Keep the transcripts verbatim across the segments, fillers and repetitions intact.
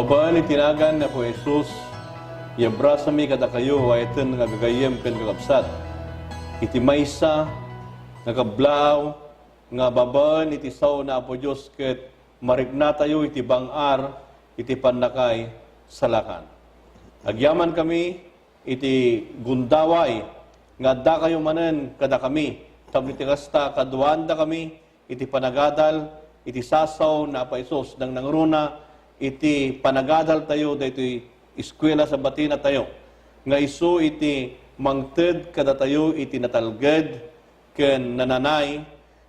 Babaen iti nagan ni Apo Jesus, iabrasami kadakayo, ayaten nga gagayyem ken kakabsat. Iti maysa nga kablaaw nga babaen iti sao ni Apo Dios ket mariknatayo iti bang-ar iti pannakaisalakan. Agyamankami iti gundaway nga addakayo manen kadakami, tapno iti kasta, kaduaandakami iti panagadal iti sasao ni Apo Jesus, nangnangruna iti panagadaltayo daytoy eskuela Sabatinatayo, nga isu iti mangted kadatayo iti natalged ken nananay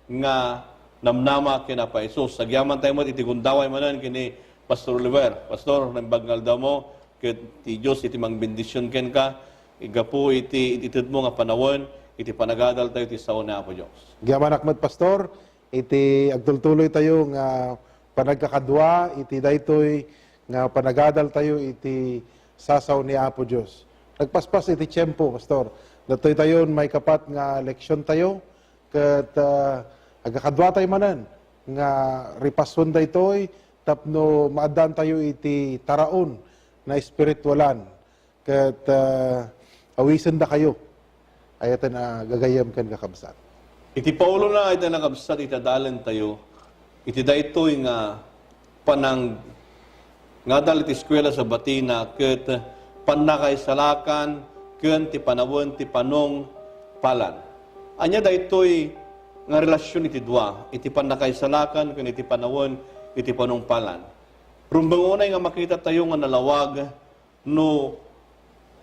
nga namnama ken Apo Jesus. Agyamantayo met iti gundaway manen ken ni Pastor Oliver. Pastor, naimbag nga aldaw mo, ket ti Dios iti mangbendision kenka, gapu iti itedmo nga panawen iti panagadaltayo iti sao ni Apo Dios. Agyamanak met, Pastor, iti agtultuloytayo nga panagkakadua iti daytoy nga panagadaltayo iti sasao ni Apo Dios. Nagpaspas iti tiempo, Pastor. Datoytayon maikapat nga leksiontayo, ket, ah, agkakaduatayo manen nga ripasuen daytoy tapno maaddaantayo iti taraon nga espiritualan. Ket, ah, awisendakayo. Ayaten a gagayyem ken kakabsat. Iti paulona, ayaten a kabsat, iti adalentayo iti daytoy nga panangadal iti eskuela Sabatina ket pannakaisalakan ken ti panawen ti panungpalan. Ania daytoy nga relasion iti dua, iti pannakaisalakan ken iti panawen iti panungpalan? Rumbeng unay nga makitatayo nga nalawag no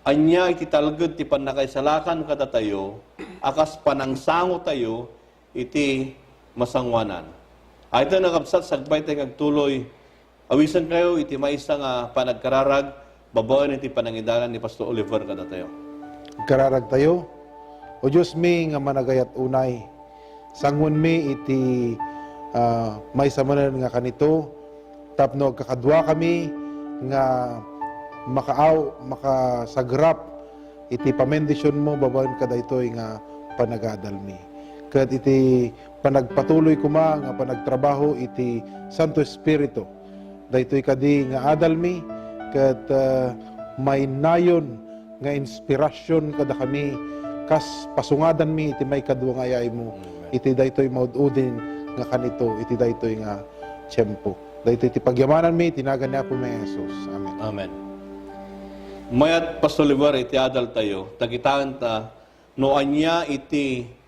ania iti talged ti pannakaisalakan kadatayo a kas panangsangotayo iti masangoanan. Ayaten a kabsat, sagbay tay nga agtuloy, awisenkayo iti maysa nga panagkararag babaen iti panangidalan ni Pastor Oliver kadatayo. Agkararagtayo. O Diosmi nga managayat unay, sanguenmi iti, ah, maysa manen nga kanito, tapno agkakaduakami nga makaaw-, makasagrap iti pamendisionmo babaen kadaytoy nga panagadalmi. Ket iti panagpatuloy koma nga panagtrabaho iti Santo Espiritu, daytoy kadi nga adalmi ket, ah, mainnayon nga inspirasion kadakami kas pasungadanmi iti maikadua nga ayaymo. Amen. Iti daytoy maud-udin nga kanito, iti daytoy nga tiempo. Daytoy ti pagyamananmi, iti nagan ni Apo mi Jesus. Amen. Amen. Mayat, Pastor Oliver, iti adaltayo, ta kitaenta no ania iti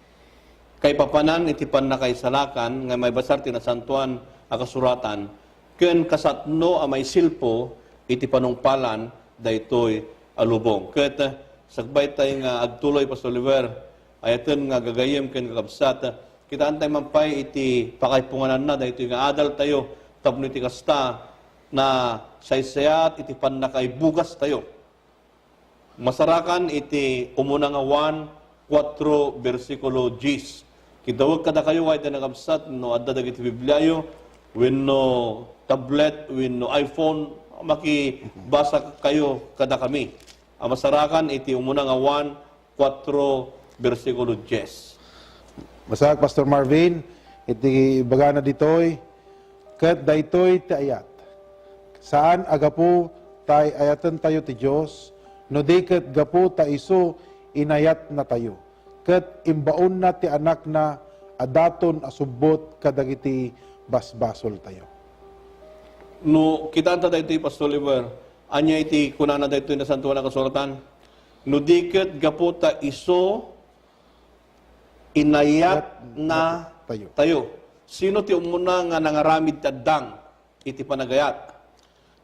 kaipapanan iti pannakaisalakan nga maibasar ti Nasantoan a Kasuratan, ken kasatno a maisilpo iti panungpalan daytoy a lubong. Ket, eh, sagbay tay nga agtuloy, Pastor Oliver, ayaten nga gagayyem ken kakabsat, kitaentay man pay iti pakaipungananna daytoy nga adaltayo tapno iti kasta, nasaysayaat iti pannakaibugastayo. Masarakan iti umuna nga Juan kuatro, bersikulo diyes. Kidaweg kadakayo, ayaten a kabsat, no adda dagiti Bibliayo, wenno tablet, wenno iPhone, makibasa kayo kadakami. A masarakan iti umuna nga Juan kuatro, bersikulo diyes. Masak, Pastor Marvin, iti ibagana ditoy, ket daytoy ti ayat. Saan a gapu ta ay-ayatentayo ti Dios, no di ket gapu ta isu inayatnatayo, ket imbaonna ti Anakna a daton a subbot kadagiti basbasoltayo. No, kitaenta daytoy, Pastor Oliver, ania iti kunana daytoy Nasantoan a Kasuratan? No di ket gapu ta isu inayatna tayo. Tayo. Sino ti umuna nga nangaramid ti addang iti panagayat?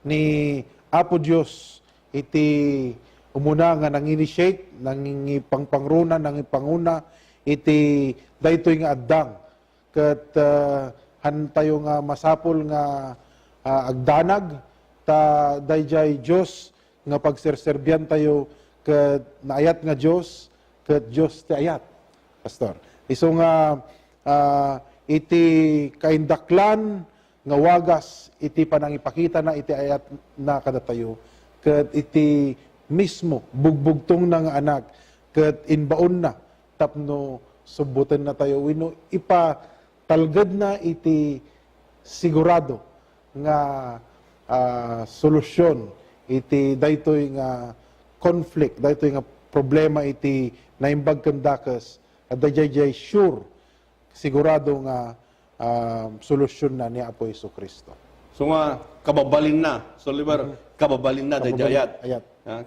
Ni Apo Dios iti umuna nga nang-initiate, nangipangpangruna, nangipanguna iti daytoy nga addang. Ket, ah, hantayo nga masapul nga, ah, agdanag, ta daydiay Dios nga pagserserbiantayo ket naayat nga Dios, ket Dios ti ayat, Pastor. Isu nga, ah, iti kaindaklan nga wagas iti panangipakitana iti ayatna kadatayo, ket iti mismo bugbugtongna nga Anak, ket imbaonna tapno subbotennatayo wenno ipatalgedna iti sigurado nga, ah, solusyon iti daytoy nga conflict, daytoy nga problema iti naimbag ken dakes, adda daydiay sure, sigurado nga, ah, solusyonna ni Apo Jesu-Cristo. So nga, kababalinna, so, Oliver, Mhm. kababalinna, daydiay Kababalin-, ayat. ayat. Ha?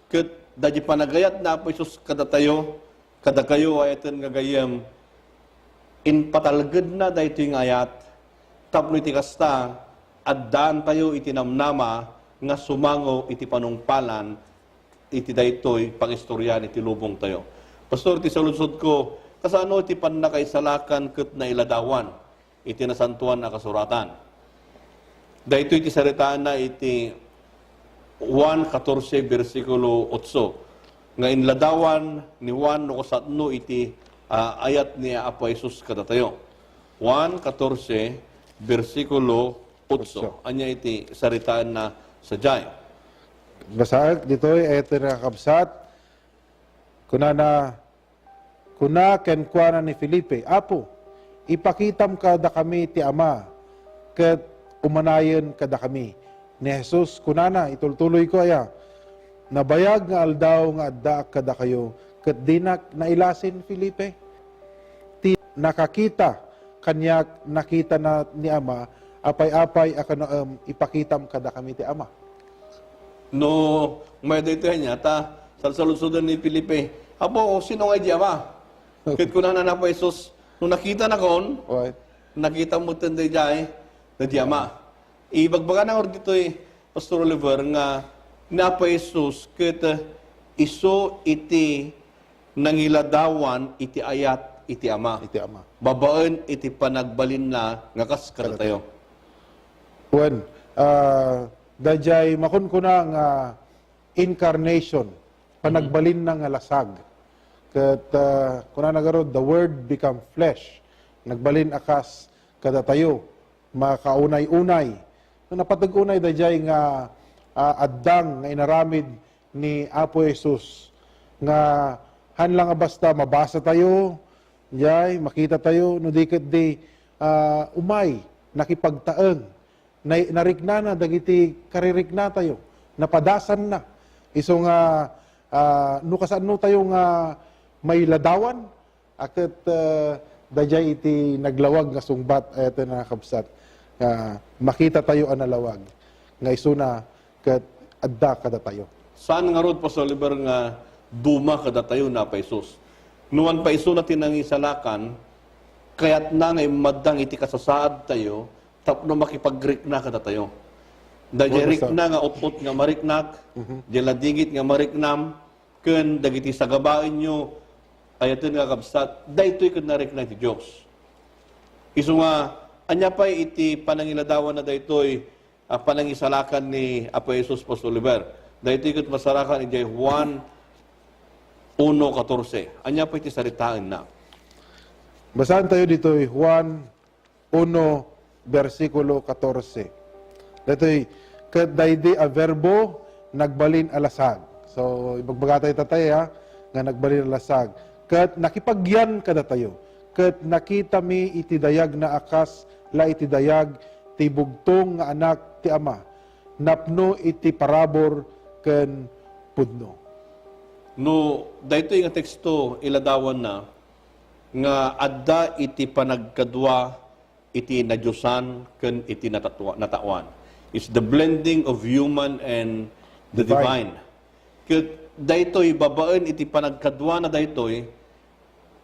Ket daydiay panagayat ni Apo Jesus kadatayo, kadakayo, ayaten nga gayyem, impatalgedna daytoy nga ayat, tapno iti kasta, addaantayo iti namnama nga sumango iti panungpalan iti daytoy pangistoriaan iti lubongtayo. Pastor, ti saludsodko, kasano iti pannakaisalakan ket nailadawan iti Nasantoan a Kasuratan? Daytoy ti saritaenna iti Juan katorse, bersikulo otso, nga inladawan ni Juan no kasano iti, ah, ayat ni Apo Jesus kadatayo. Juan katorse, bersikulo otso. Otso. Ania iti saritaenna sadiay? Basaek ditoy, ayaten nga kakabsat. Kunana, kuna kenkuana ni Felipe, "Apo, ipakitam kadakami ti Ama, ket umanayen kadakami." Ni Jesus kunana, itultuloyko aya, "Nabayag nga aldaw nga addaak kadakayo, ket dinak nailasin, Felipe? Ti nakakita kaniak, nakitana ni Ama, apay-apay a kanaem ipakitam kadakami ti Ama." No, may daytoy ania, ta salsaludsoden ni Felipe, "Apo, sino nga idi Ama?" Ket kunana ni Apo Jesus, "No nakitanakon, Oy. nakita metten daydiay, daydi Ama." Ibagbagana ngarud ditoy, Pastor Oliver, nga ni Apo Jesus ket, eh, isu iti nangiladawan iti ayat iti Ama. Iti Ama. Babaen iti panagbalinna nga kas kadatayo. Wen, ah, daydiay makunkuna nga incarnation, Mhm. panagbalinna nga lasag. Ket, ah, kunana ngarud, "The Word become flesh." Nagbalin a kas kadatayo, makaunay-unay. No, napateg unay daydiay nga, ah, addang nga inaramid ni Apo Jesus nga haan la nga basta mabasa tayo, jay, makita tayo, no di ketdi, ah, umay, nakipagtaeng, nay-, nariknana dagiti kaririknatayo, napadasanna. Isu nga, ah, no kasano tayo nga mailadawan, a ket, ah, daydiay iti naglawag nga sungbat, ayaten nga kakabsat, nga makita tayo a nalawag, nga isuna ket adda kadatayo. Saan ngarud, Pastor Oliver, nga duma kadatayo ni Apo Jesus? No haan pay isuna ti nangisalakan, kayatna nga immaddang iti kasasaadtayo tapno makipagrikna kadatayo. Daydiay Wen, Pastor. rikna nga ut-ot nga mariknak, Mhm. diay ladingit nga mariknam, ken dagiti sagabaenyo, ayaten nga kakabsat, daytoy ket narikna ti Dios. Isu nga, ania pay iti panangiladawanna daytoy a panangisalakan ni Apo Jesus, Pastor Oliver? Daytoy ket masarakan idiay Juan uno katorse. Ania pay ti saritaenna? Basaentayo ditoy, Juan uno, bersikulo katorse. Daytoy, "Ket daydi a Verbo nagbalin a lasag." So, ibagbagatayo tatay, ha, nga nagbalin a lasag. "Ket nakipagyan kadatayo. Ket nakitami iti dayagna a kas la iti dayag ti bugtong nga Anak ti Ama, napno iti parabur ken pudno." No, daytoy nga teksto, iladawanna nga adda iti panagkadua iti nadiosan ken iti natatua-, nataoan. It's the blending of human and the Divine. divine. Ket daytoy, babaen iti panagkaduana daytoy,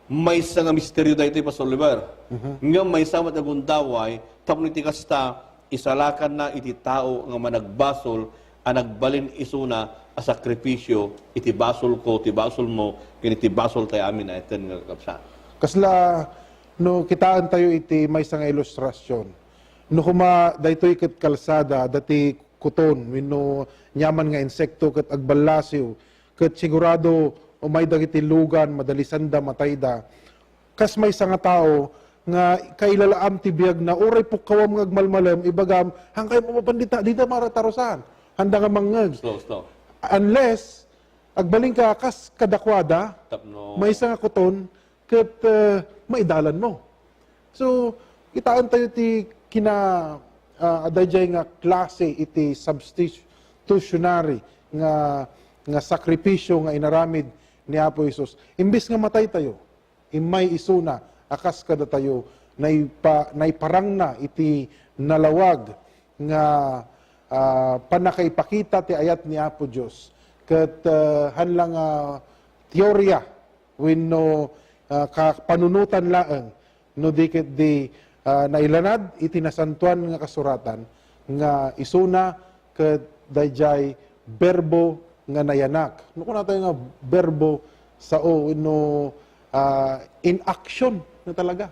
maysa nga misterio daytoy, Pastor Oliver. Mhm. Ngem maysa met a gundaway, tapno iti kasta, isalakanna iti tao nga managbasol a nagbalin isuna a sakrifisio iti basolko, ti basolmo, ken iti basoltayo amin a eten nga kakabsat. Kasla, no kitaentayo iti maysa nga ilustrasion, no koma daytoy ket kalsada, adda ti kuton wenno aniaman nga insekto ket agballasiw, ket sigurado umay dagiti lugan, madalisanda, matayda. Kas maysa nga tao nga kailalaam ti biagna, uray pukkawam nga agmalmalem, ibagam, "Haan kayam mapan dita, dita maratarusan." Handa nga mangngeg. Slow, slow. Unless, agbalinka kas kadakuada, Tapno. maysa nga kuton, ket, eh, maidalanmo. So, kitaentayo ti kina-, ah, adaydiay nga klase iti substitutionary nga, nga sakripisyo nga inaramid ni Apo Jesus. Imbes nga matay tayo, immay isuna a kas kadatayo, naipa-, naiparangna iti nalawag nga, ah, pannakaipakita ti ayat ni Apo Dios. Ket, ah, haan la nga teorya wenno, ah, ka-, panunotan laeng no di ket di, ah, nailanad iti Nasantoan nga Kasuratan nga isuna ket daydiay berbo nga nayanak. No kunatayo nga berbo, sao wenno, ah, in action na talaga.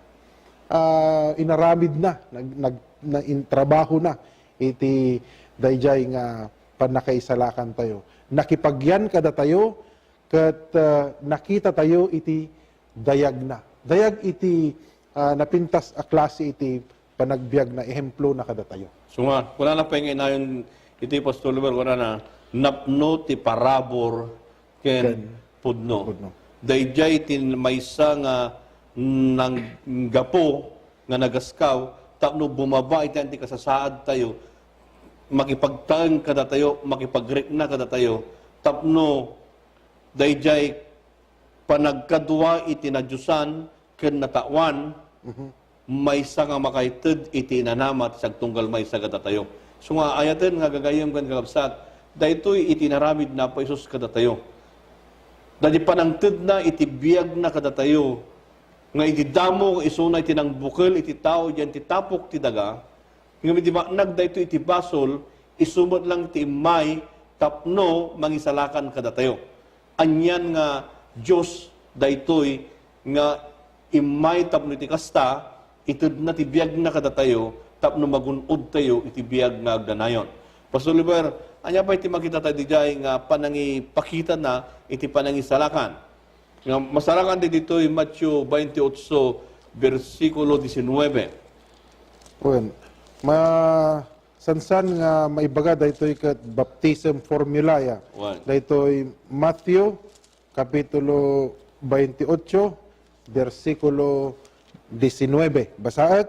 Ah, inaramid na, nag-, nag-, na, intrabaho na iti daydiay nga pannakaisalakan tayo. Nakipagyan kadatayo, ket, ah, nakita tayo iti dayagna. Dayag iti, ah, napintas a klase iti panagbiagna, ehemplo na kadatayo. So nga, kunana pay nga inayon iti Pastor Oliver, kunana, napno ti parabur ken Ken pudno. Pudno. Daydiay ti maysa nga nanggapu nga nagaskaw tapno bumaba iti kasasaad tayo, makipagtaeng kadatayo, makipagrikna kadatayo, tapno daydiay panagkadua iti nadiosan ken nataoan, Mhm. maysa nga makaited iti inanama ti sagtunggal maysa kadatayo. So nga, ayaten nga gagayyem ken kakabsat, daytoy iti inaramid ni Apo Jesus kadatayo. Daydi panangtedna iti biagna kadatayo, nga idi damo isuna iti nangbukel iti tao diay iti tapok ti daga, ngem idi maknag daytoy iti basol, isu met lang ti immay tapno mangisalakan kadatayo. Anian nga Dios daytoy nga immay tapno iti kasta, itedna ti biagna kadatayo tapno magun-odtayo iti biag nga agnanayon. Pastor Oliver, ania pay ti makitatayo idiay nga panangipakitana iti panangisalakan? Nga masarakan ti ditoy Mateo twenty-eight, bersikulo diecinueve. Wen, ma-, sansan nga maibaga daytoy ket baptism formula ya. Wen. Daytoy Matthew, Kapitulo twenty-eight, bersikulo diecinueve. Basaek,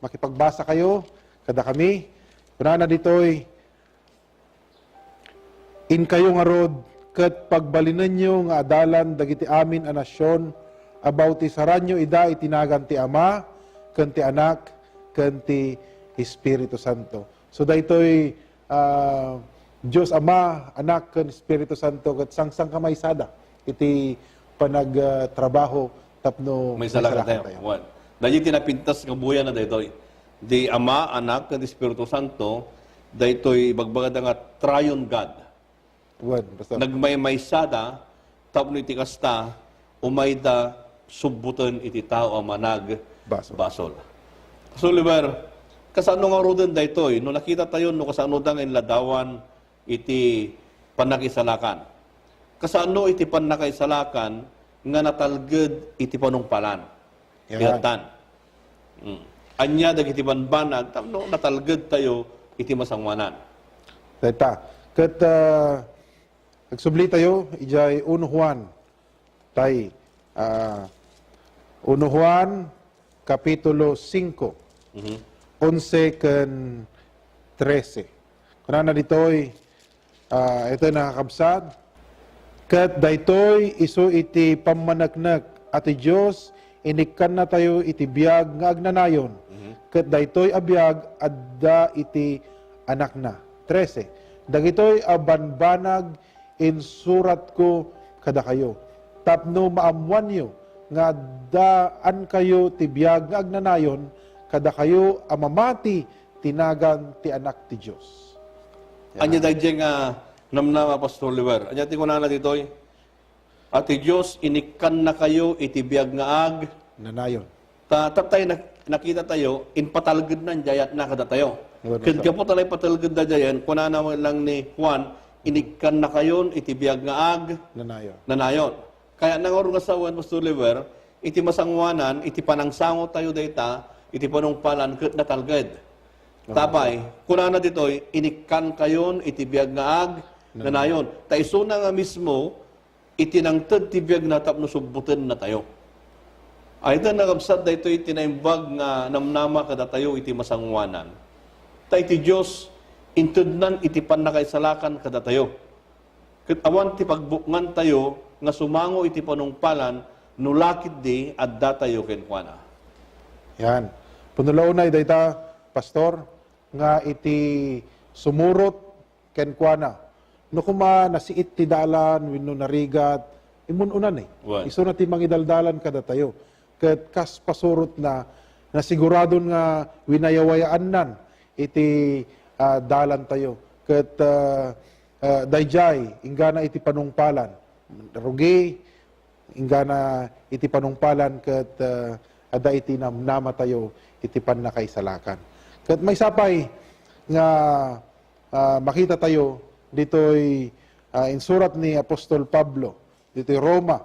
makipagbasa kayo, kada kami. Kunana ditoy, Inkayo ngarud, ket pagbalinenyo nga adalan dagiti amin a nasion a bautisaranyo ida iti nagan ti Ama, ken ti Anak, ken ti Espiritu Santo. So, daytoy, ah, Dios Ama, Anak, ken Espiritu Santo, ket sangsangkamaysada iti panag-, ah, trabaho tapno maisalakan tayo. Wen. Daytoy ti napintas nga buya na daytoy. Di Ama, Anak, ken Espiritu Santo, daytoy ibagbagada nga Triune God. Wen, basta. Nagmaymaysada, tapno iti kasta, umayda subbuten iti tao a manag-, basol. Basol. Pastor Oliver, kasano ngaruden daytoy? No nakita tayo, no kasano da nga inladawan iti pannakaisalakan. Kasano iti pannakaisalakan nga natalged iti panungpalan? Yan. Iti atan. Mm. Ania dagiti banbanag tapno natalged tayo iti masangoanan? Dayta. Ket, ah, agsubli tayo, idiay uno Juan. Tay, ah, uno Juan, Kapitulo singko, Mhm. onse ken trese. Kunana ditoy, ah, ito, nakakabsat, "Ket daytoy isu iti pammaneknek a ti Dios inikkannatayo iti biag nga agnanayon, Mhm. ket daytoy a biag adda iti Anakna." Trese. Dagitoy a banbanag insuratko kadakayo, tapno maammoanyo nga addaankayo ti biag nga agnanayon kadakayo a mamati ti nagan ti Anak ti Dios. Ania daydiay nga namnama, Pastor Oliver? Ania ti kunana ditoy? A ti Dios inikkannakayo iti biag nga ag- Nanayon. Ta, ta tay nak-, nakita tayo, impatalgedna diay ayatna kadatayo. Wen, Ket basta. Gapu ta naipatalgedda diay, kunana lang ni Juan, "Inikkannakayon iti biag nga ag-, Nanayon. Nanayon." Kayatna ngarud nga sawen, Pastor Oliver, iti masangoanan, iti panangsango tayo dayta, iti panungpalan, ket natalged. Wen. Tapay, kunana ditoy, "Inikkankayon iti biag nga ag-, Nanayon." Nanayon. Ta isuna nga mismo, iti nangted ti biagna tapno subbutennatayo. Ay, ta nakabsat daytoy ti naimbag nga namnama kadatayo iti masangoanan. Ta iti Dios, intednan iti pannakaisalakan kadatayo. Ket awan ti pagbukngantayo nga sumango iti panungpalan no la ketdi addatayo kenkuana. Yan. Pudno la unay dayta, Pastor, nga iti sumurot kenkuana. No koma nasiit ti dalan wenno narigat, immun-unan, eh. Wen. Isuna ti mangidaldalan kadatayo. Ket kas pasurotna, nasiguradon nga winayawayaannan iti, ah, dalantayo. Ket, ah, ah, daydiay, inggana iti panungpalan. Rugi, inggana iti panungpalan ket, ah, adda iti namnamatayo iti pannakaisalakan. Ket maysa pay nga, ah, makitatayo ditoy, ah, insurat ni Apostol Pablo ditoy Roma.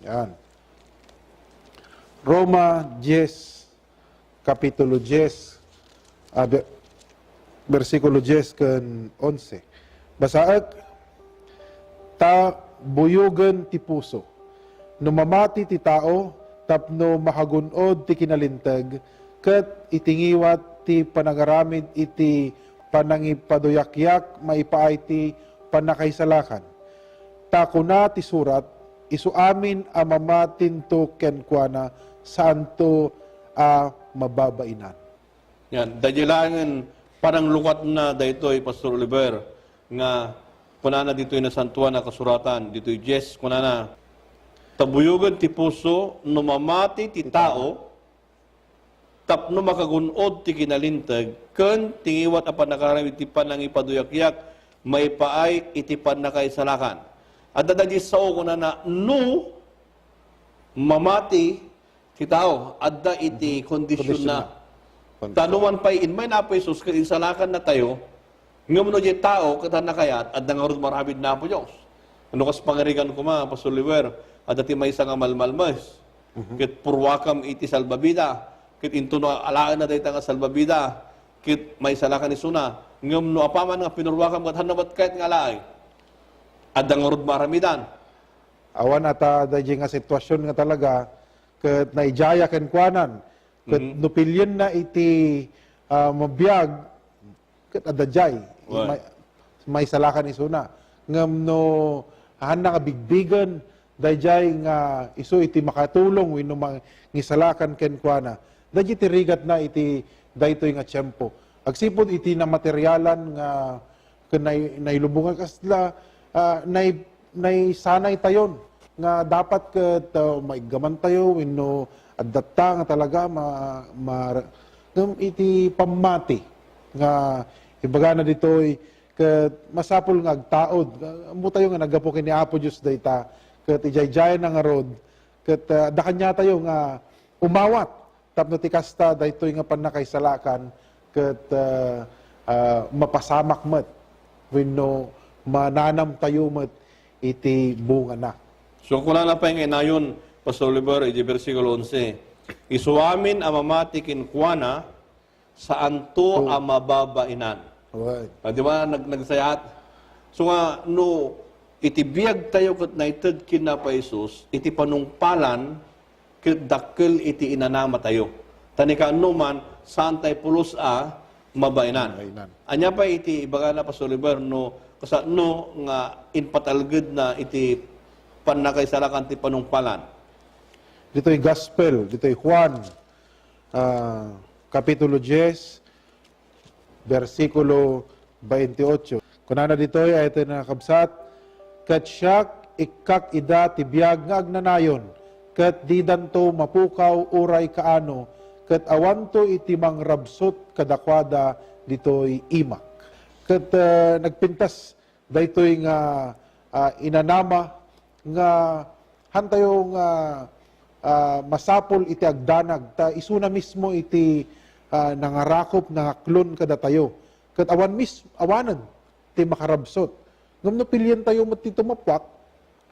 Yan. Roma dies, Kapitulo dies, ah, be-, bersikulo dies ken onse. Basaek, "Ta buyogen ti puso. No mamati ti tao tapno makagun-od ti kinalinteg, ket iti ngiwat ti panangaramid iti panangipaduyakyak maipaay ti pannakaisalakan. Ta kuna ti surat, isu amin a mamatinto kenkuana, saanto a mababainan." Yan, daydiay laengen pananglukatna daytoy, Pastor Oliver, nga kunana ditoy Nasantoan a Kasuratan, ditoy dies, kunana, "Ta buyogen ti puso no mamati ti tao, tapno makagun-od ti kinalinteg, ken ti ngiwat a pannakaramid iti panangipaduyakyak maipaay iti pannakaisalakan." Adda daydiay sao kunana, no mamati ti tao, adda iti Mhm. kondisionna. Kondisionna. Ta no man pay inmay ni Apo Jesus ket insalakanna tayo, ngem no diay tao ket hanna kayat, adda ngarud maaramid ni Apo Dios. No kas pangarigan koma, Pastor Oliver, adda ti maysa nga malmalmes. Mhm. Ket purruakam iti salbabida, ket intono alaenna dayta nga salbabida, ket maisalakan isuna. Ngem no apaman nga pinurruakam ket hanna met kayat nga alaen, adda ngarud maaramidan. Awan a ta daydiay nga sitwasyon nga talaga ket naidiaya kenkuanan, ket Mhm. no pilienna iti, ah, mabiag, ket adda diay, Wen. may-, maisalakan isuna. Ngem no hanna nga bigbigen, daydiay nga isu iti makatulong wenno mangisalakan kenkuana, daydiay ti rigatna iti daytoy nga tiempo. Agsipud iti namaterialan nga ken nai-, nailubongan kasla, ah, nai-, naisanay tayon nga dapat ket, ah, maiggaman tayo wenno addatta nga talaga ma-, ma-, ngem iti pammati nga ibagana ditoy ket masapul nga agtaud. Ammo tayo nga naggapu ken ni Apo Dios dayta ket idiaydiayanna ngarud ket, ah, adda kaniatayo nga umawat. Tapno ti kasta, daytoy nga pannakaisalakan ket, ah, ah, mapasamak met wenno mananamtayo met iti bungana. So, kunana pay nga inayon, Pastor Oliver, iti bersikulo onse, "Isu amin a mamati kenkuana, saanto To. a mababainan." Wen. Ah, di ba, nag-, nagsayat? So nga, no, iti biag tayo ket naited ken Apo Jesus, iti panungpalan, ket dakkel iti inanamatayo. Ta ni kaano man, saan tayo pulos a mabainan. Mabainan. Ania pay iti ibagana, Pastor Oliver, no kasano nga impatalgedna iti pannakaisalakan ti panungpalan? Ditoy Gospel, ditoy Juan, ah, Kapitulo dies, bersikulo baintiotso. Kunana ditoy, ay iti nakabsat, "Ket siak, ikkak ida ti biag nga agnanayon, ket didanto mapukaw uray kaano, ket awanto iti mangrabsut kadakuada ditoy imak." Ket, eh, nagpintas daytoy nga, ah, inanama nga hantayo nga, ah, masapul iti agdanag, ta isuna mismo iti, ah, nangarakop, nangaklon kadatayo. Ket awan mis-, awanen ti makarabsut. Ngem no pilientayo met ti tumappuak,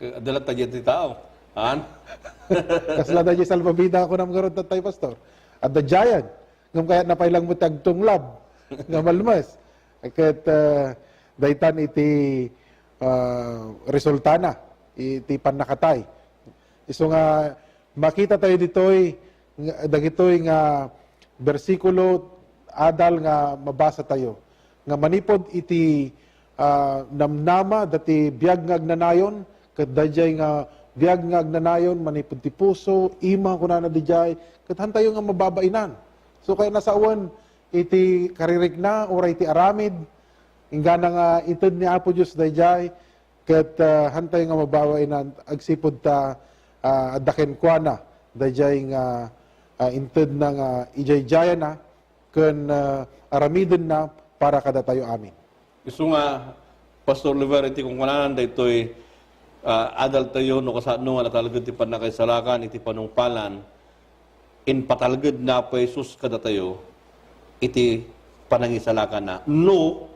eh, adda latta diay ti tao. Haan? Kasla daydiay salbabida a kunam ngarud tattay, Pastor. Adda diayen. Ngem kayatna pay lang met ti agtunglab nga malmes. Ket, ah, daytan iti, ah, resultana, iti pannakatay. Isu nga makita tayo ditoy, nga, dagitoy nga bersikulo, adal nga mabasa tayo, nga manipud iti, ah, namnama dati biag nga agnanayon, ket daydiay nga biag nga agnanayon manipud ti puso, ima, kunana didiay, ket hantayo nga mababainan. So, kaya nasawen iti karirikna, uray iti aramid, inggana nga inted ni Apo Dios daydiay, ket, ah, hantayo nga mababainan agsipud ta, ah, adda kenkuana daydiay nga, ah, intedna nga ijaydayana ken, ah, aramidenna para kadatayo amin. Isu nga, Pastor Oliver, iti kunkunanan daytoy, ah, adaltayo no kasano nga natalged ti pannakaisalakan iti panungpalan, impatalged ni Apo Jesus kadatayo iti panangisalakanna. No,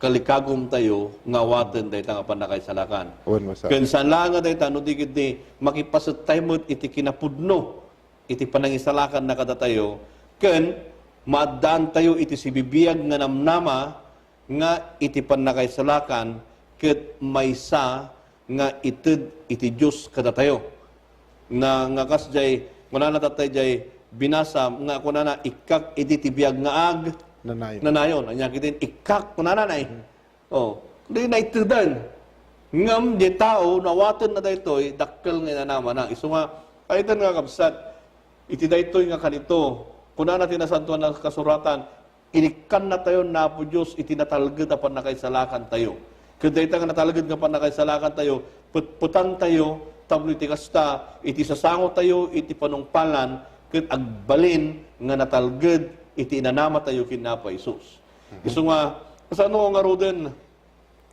kalikagumtayo nga awaten dayta nga pannakaisalakan. Wen, masapul. Ken saan laeng nga dayta, no di ket di makipasettay met iti kinapudno iti panangisalakanna kadatayo, ken maaddaantayo iti sibibiag nga namnama nga iti pannakaisalakan ket maysa nga ited iti Dios kadatayo. Na, nga kas jay, kunana tatay jay binasa nga kunana, "Ikkak idi ti biag nga ag-, nanayon." Nanayon. Ania ketdin ikkak, kunana na eh. Oh, di naiteden. Ngem di tao, no awatenna daytoy, dakkel nga inanamana. Isu nga, ay, nga kabsat, iti daytoy nga kanito, kunana ti Nasantoan a Kasuratan, inikkannatayo ni Apo Dios iti natalged a pannakaisalakantayo. Ket dayta nga natalged nga pannakaisalakantayo, petpetantayo tapno iti kasta, iti sasangotayo iti panungpalan, ket agbalin nga natalged iti inanamatayo ken ni Apo Jesus. Mhm. Isu nga, kasano ngaruden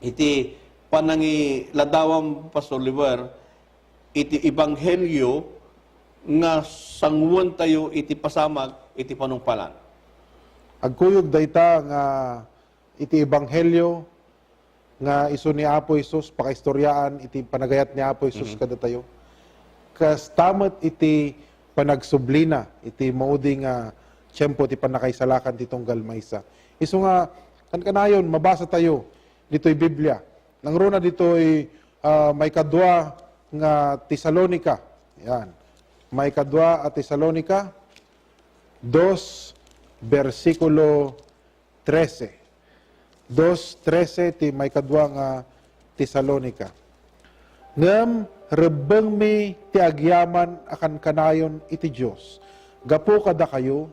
iti panangiladawam, Pastor Oliver, iti ebanghelio nga sanguentayo iti pasamak iti panungpalan? Agkuyog dayta nga iti ebanghelio nga isu ni Apo Jesus, pakaistoriaan iti panagayat ni Apo Jesus, mhm, kadatayo. Kasta met iti panagsublina iti maudi nga tiempo ti pannakaisalakan ti tunggal maysa. Isu nga, kankanayon, mabasa tayo ditoy Biblia. Nangruna ditoy, ah, maikadua nga Tesalonica. Yan. Maikadua a Tesalonica, dos, bersikulo trese. Dos trese ti maikadua nga Tesalonica. Ngem rebbengmi ti agyaman a kankanayon iti Dios gapu kadakayo,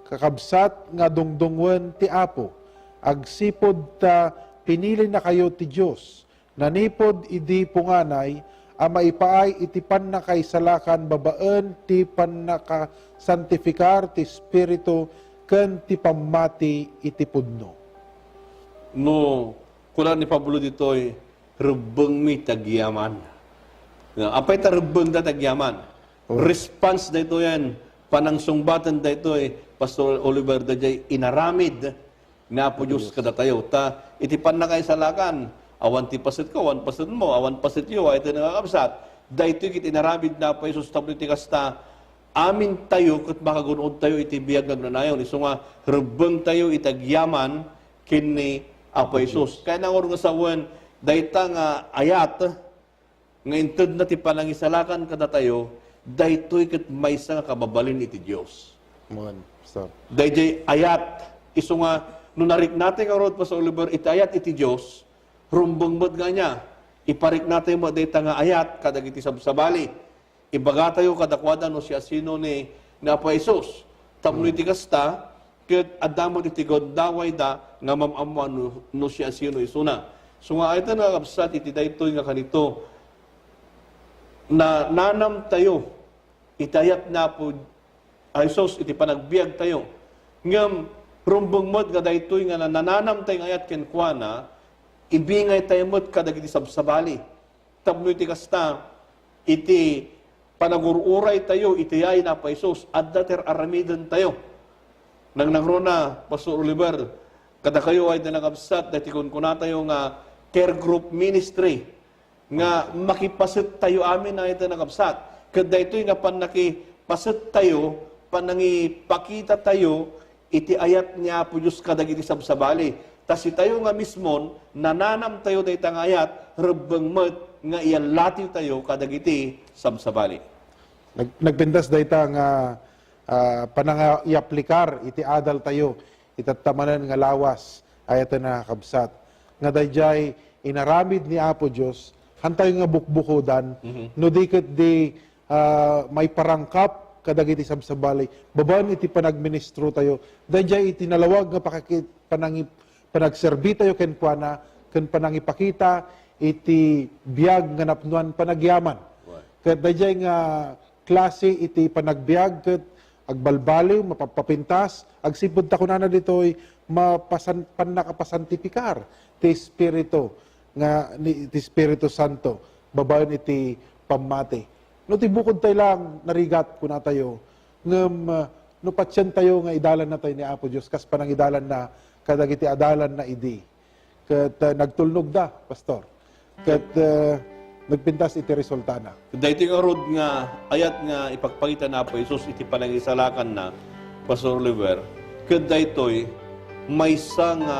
kakabsat nga dungdungngoen ti Apo, agsipud ta pinilinakayo ti Dios, nanipud idi punganay a maipaay iti pannakaisalakan babaen ti pannakasantifikar ti Espiritu ken ti pammati iti pudno. No, kuna ni Pablo ditoy, "Rebbengmi ti agyaman." Apay ta rebbengda ti agyaman? Oh. Response daytoyen, panangsungbaten daytoy, Pastor Oliver, daydiay inaramid ni Apo Dios kadatayo. Ta iti pannakaisalakan, awan ti pasetko, awan pasetmo, awan pasetyo, ay ti nakakabsat. Daytoy ket inaramid ni Apo Jesus tapno iti kasta, amintayo ket makagun-odtayo iti biag nga agnanayon. Isu nga, rebbengtayo iti agyaman ken ni Apo Jesus. Kaya nangur nga sawen, dayta nga ayat, nga intedna ti panangisalakan kadatayo, daytoy ket maysa nga kababalin iti Dios. Amen, Pastor. Daydiay ayat, isu nga, no nariknatay ngarud, Pastor Oliver, iti ayat iti Dios, rumbeng met nga ania, ipariknatay met dayta nga ayat kadagiti sabsabali. Ibagatayo kadakuada no siasino ni, ni Apo Jesus. Tapno, hmm, iti kasta, ket adda met iti gundawayda nga mam-ammoan no, no siasino isuna. Isu nga, ay ta nakakabsat iti daytoy nga kanito, nananamtayo iti ayat ni Apo Jesus iti panagbiagtayo. Ngem rumbeng met nga daytoy nga nananamtay nga ayat kenkuana, ibingaytayo met kadagiti sabsabali. Tapno iti kasta, iti panagur-uraytayo iti yayen ni Apo Jesus, adda ti ar-aramidentayo. Nangnangruna, Pastor Oliver, kadakayo ay da nakabsat, daytoy kunkunatayo nga care group ministry, nga makipasettayo amin ay da nakabsat. Ket daytoy nga pannakipasettayo, panangipakitatayo, iti ayat ni Apo Dios kadagiti sabsabali. Ta sitayo nga mismon, nananamtayo dayta nga ayat, rebbeng met nga iyallatiwtayo kadagiti sabsabali. Nag-, nagpintas dayta nga, ah, panangayaplikar iti adaltayo. itatta manen nga lawas, ayaten a kabsat. Nga daydiay inaramid ni Apo Dios, hantayo nga bukbukodan, Mhm. no di ket di, ah, maiparangkap kadagiti sabsabali, babaen iti panagministro tayo, daydiay iti nalawag nga pakaki-, panangi-, panagserbi tayo kenkuana, ken panangipakita iti biag nga napnoan panagyaman. Right. Ket daydiay nga klase iti panagbiag ket agbalbaliw, mapapapintas, agsipud ta kunana ditoy, mapasan-, pannakapasantifikar ti Espiritu nga ni, ti Espiritu Santo babaen iti pammati. No ti bukod tayo lang narigat, kuna tayo, ngem, ah, no patien tayo nga idalan na tayo ni Apo Dios, kas panangidalan na kadagiti adalan na idi. Ket, ah, nagtulnog da, Pastor. Ket, ah, nagpintas iti resultana. Daytoy ngarud nga ayat nga ipakpakita ni Apo Jesus iti panangisalakanna, Pastor Oliver, ket daytoy maysa nga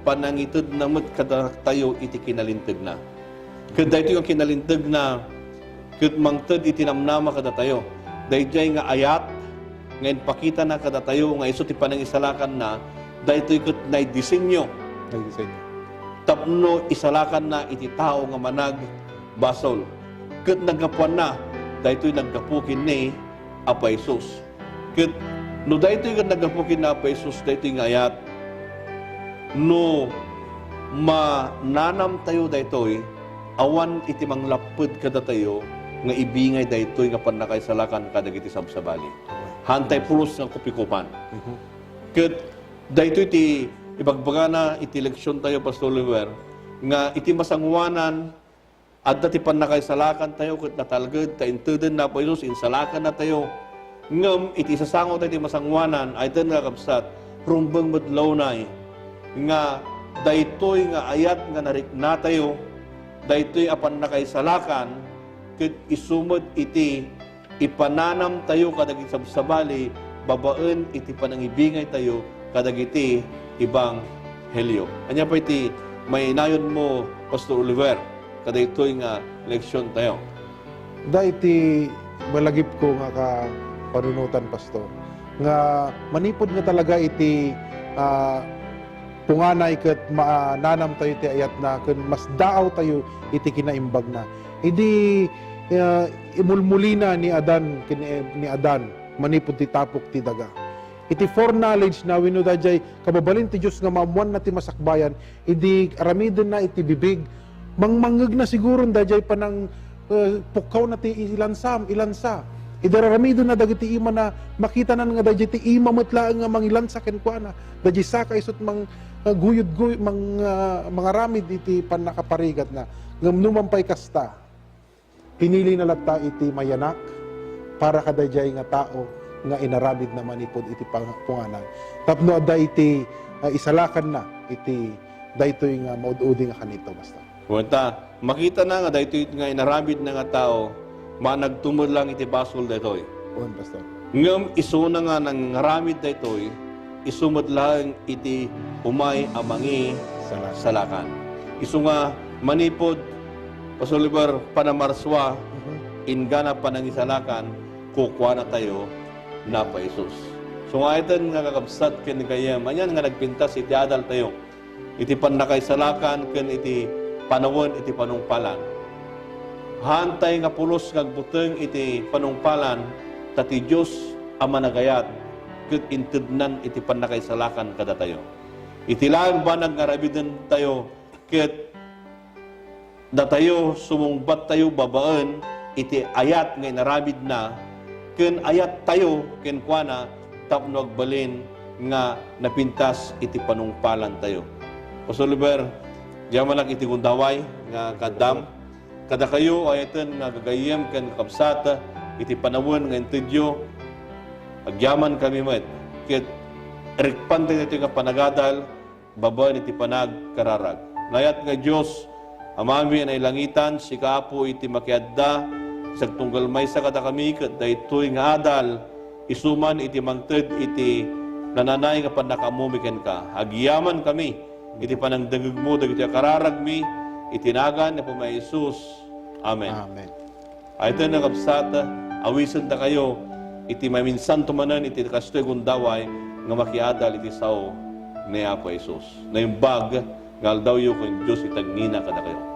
panangitedna met kadatayo iti kinalintegna. Ket daytoy nga kinalintegna, ket mangted iti namnama kadatayo. Daydiay nga ayat nga impakitana kadatayo nga isu ti panangisalakanna, daytoy ket naidisenyo. Naidisenyo. Tapno isalakanna iti tao nga managbasol. Ket naggapuanna, daytoy naggapu ken ni Apo Jesus. Ket no daytoy ket naggapu ken ni Apo Jesus, daytoy nga ayat, no mananamtayo daytoy, awan iti manglapped kadatayo nga ibingay daytoy nga pannakaisalakan kadagiti sabsabali. Hantay pulos nga kupikupan. Mhm. Ket daytoy ti ibagbagana iti leksion tayo, Pastor Oliver, nga iti masangoanan, adda ti pannakaisalakan tayo ket natalged ta inteden ni Apo Jesus, insalakan na tayo. Ngem iti isasango tayo ti masangoanan, ay tayo nga kabsat, rumbeng met lawnay nga daytoy nga ayat nga narikna tayo, daytoy a pannakaisalakan, ket isu met iti ipananamtayo kadagiti sabsabali babaen iti panangibingaytayo kadagiti ebanghelio. Ania pay ti mainayonmo, Pastor Oliver, kadaytoy nga leksiontayo? Daytoy malagipko nga kapanunotan, Pastor, nga manipud nga talaga iti, ah, punganay ket mananamtayo ti ayatna ken masdaawtayo iti kinaimbagna. Idi, ah, imulmulina ni Adan ken Ev-, ni Adan manipud ti tapok ti daga. Iti foreknowledge na wenno daydiay kababalin ti Dios nga maammoanna ti masakbayan, idi aramidenna iti bibig, mangmangngegna siguron daydiay panang, eh, pukkawna ti ilansam, ilansa. Idi aramidenna dagiti imana, makitanan nga daydiay ti ima met laeng nga mangilansa kenkuana. Daydiay saka isut' mang, ah, guyod-guy-, mang, ah, mangaramid iti pannakaparigatna. Ngem numan pay kasta, pinilina latta iti mayanak para kadaydiay nga tao nga inaramidna manipud iti pang-, punganan. Tapno adda iti, ah, isalakanna iti daytoy nga maud-udi nga kanito, Pastor. Wen ta, makitana nga daytoy nga inaramidna nga tao, managtumer lang iti basol daytoy. Wen, Pastor. Ngem isuna nga nangaramid daytoy, isu met laeng iti umay a mangisalakan. Isu nga manipud, Pastor Oliver, panamarsua, Mhm. inggana panangisalakan, kukuanatayo ni Apo Jesus. Sungayten nga kakabsat ken gayyem, anian nga nagpintas iti adaltayo iti pannakaisalakan ken iti panawen iti panungpalan. Haantay nga pulos nga agbuteng iti panungpalan, ta ti Dios a managayat ket intednan iti pannakaisalakan kadatayo. Iti laeng banag nga aramidentayo ket datayo, sumungbattayo babaen iti ayat nga inaramidna, ken ayattayo kenkuana tapno agbalin nga napintas iti panungpalantayo. Pastor Oliver, agyamanak iti gundaway nga kaaddam. Kadakayo, ayaten nga gagayyem ken kakabsat, iti panawen nga intedyo, agyamankami met, ket rikpan daytoy nga panagadal, babaen iti panagkararag. Nayat nga Dios, Amami a nailangitan, sika, Apo, iti makiadda, sagtunggal maysa kadakami, ket daytoy nga adal, isu man iti mangted iti nananay nga pannakaammom kenka. Agyamankami iti panangdengngegmo dagitoy a kararagmi, iti nagan ni Apo Jesus. Amen. Amen. Ay, ita nga kabsat, awisendakayo iti maminsanto manen iti kastoy gundaway, nga makiadal iti sao ni Apo Jesus. Naimbag nga aldawyo ken Dios itagngina kadakayo.